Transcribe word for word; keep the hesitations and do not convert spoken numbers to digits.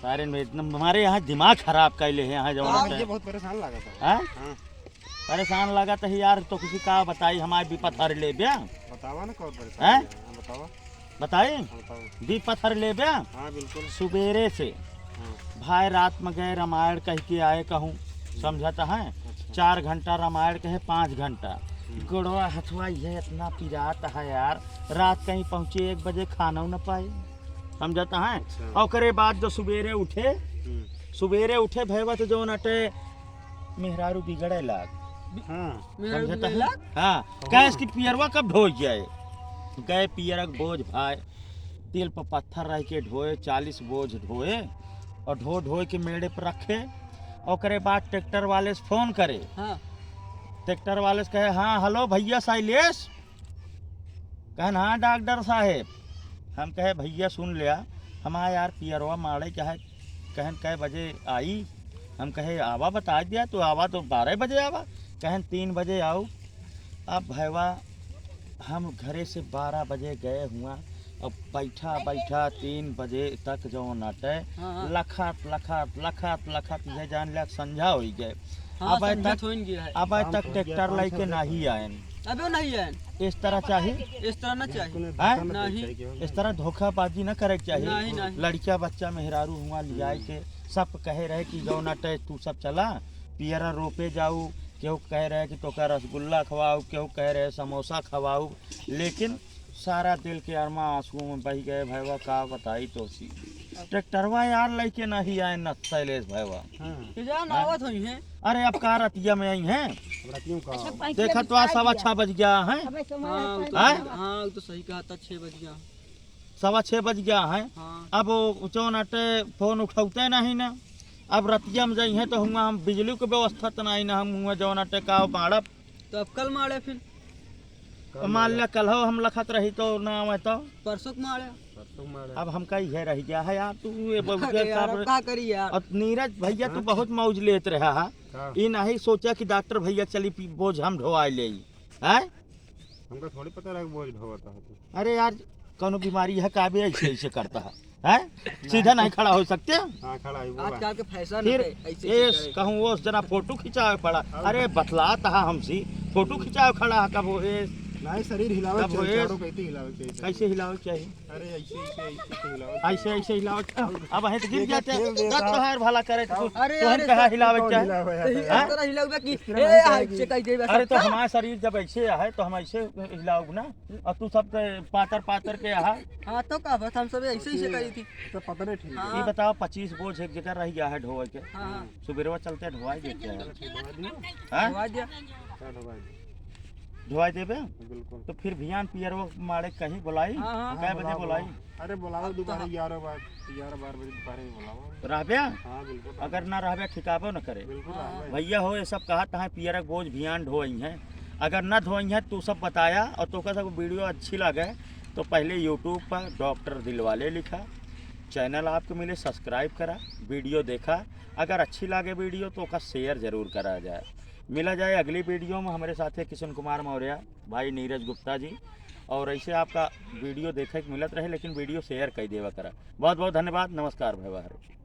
सारे में इतना हमारे यहाँ दिमाग खराब कइले हैं, यहाँ जौन हाँ, होता है। ये बहुत परेशान लागत है। हैं? हाँ। परेशान लागत है यार, तो किसी का बताई, हमारे विपत हर लेबे। बतावा ना कौन परेशान हैं? है, हाँ, बतावा। बताई? हाँ, बतावा। विपत हर लेबे। हाँ, बिल्कुल। सुबेरे से हाँ। भाई रात में गए, रामायण कह के आए कहूँ, समझत है? अच्छा। चार घंटा रामायण कहे, पाँच घंटा। हम्म। गोड़वा हथवा ये इतना पिरात है यार, रात कहीं पहुँचे एक बजे खाना न पाए, समझत है? अच्छा। ओकरे बाद जो सुबेरे उठे, हम्म। सुबेरे उठे भैया तो जौन अटे मेहरारू बिगड़े लाग। हाँ। मेहरारू समझत बिगड़े है? लाग? हाँ। हाँ। कहे कि पियरवा कब ढोई जाए? गए पियरक बोझ भाई, तिल पर पत्थर रह के ढोए, चालीस बोझ ढोए और ढो ढोए के मेड़े पर रखे। ओकरे बाद ट्रैक्टर वाले से फोन करे। हाँ। ट्रैक्टर वाले से कहे, "हाँ, हेलो भैया शैलेश।" कहन, "हाँ डॉक्टर साहेब।" हम कहे, "भैया सुन लिया, हमारा यार पियरवा मारे चाहे।" कहन, "कै बजे आई?" हम कहे, "आवा, बता दिया तो आवा, तो बारह बजे आवा।" कहन, "तीन बजे आओ।" अब भैया हम घरे से बारह बजे गए हुआ, अब बैठा बैठा तीन बजे तक जौन अटे, हाँ, हाँ। लखत, लखत, लखत, लखत, ये जान लिया संझा होइ गए। हाँ, अब संझा तक, थोइन गिरा है। अब काम तक हो गया, ट्रैक्टर काम लेके हो गया। नहीं आएन। अबे नहीं आएन। इस तरह चाहिए। इस तरह ना चाहिए। बिल्कुल नहीं, हैं? धोखा ना नहीं। चाहिए। इस तरह धोखाबाजी ना करे के चाहिए। नहीं, नहीं। लड़किया बच्चा मेहरारू हुआ लियाए हम्म। के सब कहे रहे कि जौन अटे तू सब चला, पियरा रोपे जाऊ, केहू कहे रहे कि तोका रसगुल्ला खवाऊ, केहू कहे रहे समोसा खवाऊ, लेकिन सारा दिल के अरमा आंसुओं में बह गए भैया, का बताई तोसी। ट्रैक्टरवा यार लेके नहीं आए न शैलेश भैया। हाँ। के जान हाँ? आवत होई हैं। अरे अब का रतिया में आई हैं? अब रतियों का। अच्छा, पैंतीस देखा तो आज सवा छह बज गया है। अबे समय हाँ, है, वो तो हाँ? सही, हाँ, वो तो सही कहा था, छह बज गया। सवा छह बज गया है। हाँ। अब वो जौन अटे फोन उठौते नहीं ना। अब रतिया में जाई हैं तो हुआ हम बिजली के व्यवस्था तो नहीं ना, हम हुआ जौन अटे का मारब। तो अब कल मारे फिर। तो मान लिया कल हो हम लखत रही तो ना आवे तो। परसों के मारे। परसों मारे। अब हमका इहे रह गया है यार, तू ये बहुत अरे यार, सब अब का करी यार? अब नीरज भैया तू हाँ? बहुत मौज लेत रहा है। हाँ। ये नहीं सोचा कि डॉक्टर भैया चली पी-, बोझ हम ढोवाई ले, हैं? हमका थोड़ी पता रहा कि बोझ ढोवत है तू। अरे यार, कौनो बीमारी है का बे ऐसे ऐसे करता है, हैं? सीधा नहीं खड़ा हो सकते? हाँ, खड़ा है, वो आजकल के फैशन फिर है, ऐसे ऐसे एस करे। कहूँ वो जना फोटो खिंचावे पड़ा। हाँ। अरे बतलात हा हमसे, फोटो खिंचावे खड़ा है कब वो एस? नहीं, शरीर हिलावे कब के वो चाहिए, एस? चारों कैसे हिलावे के चाहिए? कैसे हिलावे के चाहिए? अरे ऐसे, ऐसे, ऐसे, ऐसे हिलावे के ऐसे, चाहिए। ऐसे हिलावे के चाहिए। अब है तो गिर ये क्या जाते हैं। खेल देता तब है? तोहार भला करे तो हाँ। अरे, तोहन अरे, कहा सब हिलावे के कौन चाहिए? हिलावे तो है? हिलावे हाँ? तो हिलावे कि इस तरह ए, से हाँ, आएगी। ऐसे कह देबे अरे तो सबका। हमारा शरीर जब ऐसे है तो हम ऐसे हिलाओ ना। और तू सब के पातर पातर के यहाँ। हाँ, तो का बस हम सब ऐसे ही से कही थी। तो पतले ठीक है। हाँ। ये बताओ, पच्चीस बोझ एक जगह रह गया है ढोए के। हाँ, हाँ। सुबेरवा चलते ढोवाई देते हैं। ढोवा दिया। हाँ? ढोवा दिया। क्या ढोवा दिया? ढोवाई देबे? बिल्कुल। तो फिर भियान पियरवा मारे कहीं बुलाई? हाँ, हाँ। कै हाँ, बजे बुलाओ, बुलाई? बुलाओ। अरे बुलाओ अब तो दोपहर हाँ। ग्यारह बार, ग्यारह बारह बजे दोपहर में बुलाओ। रहबे? हाँ, बिल्कुल। अगर ना रहबे, ठिकाबो न करे। बिल्कुल हाँ। रहबे। भैया हो, ये सब कहा तहाँ पियरक बोझ भियान ढोई हैं। अगर ना धोई हैं, तू सब बताया और तोका सब वीडियो अच्छी लगे, तो पहले YouTube पर डॉक्टर दिलवाले लिखा, चैनल आपको मिले, सब्सक्राइब करा, वीडियो देखा। अगर अच्छी लगे वीडियो, तो ओका शेयर जरूर करा जाए। मिला जाए अगली वीडियो में। हमारे साथ है किशन कुमार मौर्य, भाई नीरज गुप्ता जी, और ऐसे आपका वीडियो देखे के मिलत रहे, लेकिन वीडियो शेयर कर देवा करा। बहुत बहुत धन्यवाद। नमस्कार भैया।